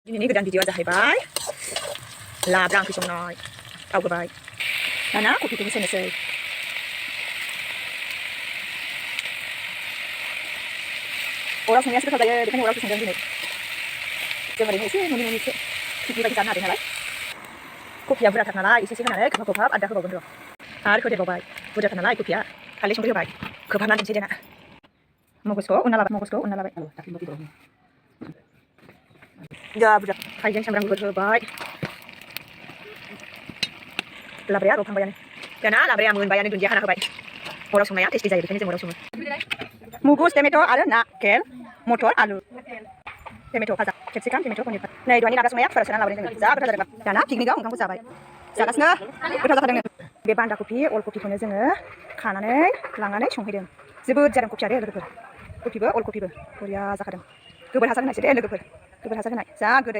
दिनैनि गोदान भिडिअआ जाहैबाय लाब्रा ओंख्रि संनाय थाव होबाय दाना कफिखौ होसननोसै अराव संनायासो गोथाव जायो बेखायनो अरावसो संदों दिनै जों ओरैनो एसे न'नि एसे पिकनिक बायदि जानो नागिरदों नालाय कफिया बुरजाथार नालाय एसे होनानै खोबहाब आदा होबावगोन र' आरो होदेरबावबाय बुरजाथार नालाय कफिया हालदै संख्रि होबाय खोबहाबना दोनसै दाना मगजखौ उनना लाबाय जा बुरजा हाइजें सामब्राम गुफुर होबाय लाब्राया रबखांबायानो दाना लाब्राया मोनबायानो दुन्दिया हाना होबाय अराव संनाया टेस्टि जायो बेखायनो जों अराव सङो मुगुस टमेट' आरो नाकेल मटर आलु टमेट' भाजा केपसिकाम टमेट' पनिर नै दहायनि लाब्रा संनाया कुकाराव सोनानै लाबोदों जोङो जा गोथाव जादों दाना पिकनिकआव ओंखामखौ जाबाय जागासिनो गोथाव जाथारदोंनो बे बान्दा कफि अल कफिखौनो जोङो खानानै लांनानै संहैदों जोबोद जादों कफिया दे लोगोफोर कफिबो अल कफिबो बरिया जाखादों गोबोर हासार होनायसो दे लोगोफोर गोबोर हासार होनाय जा गोदै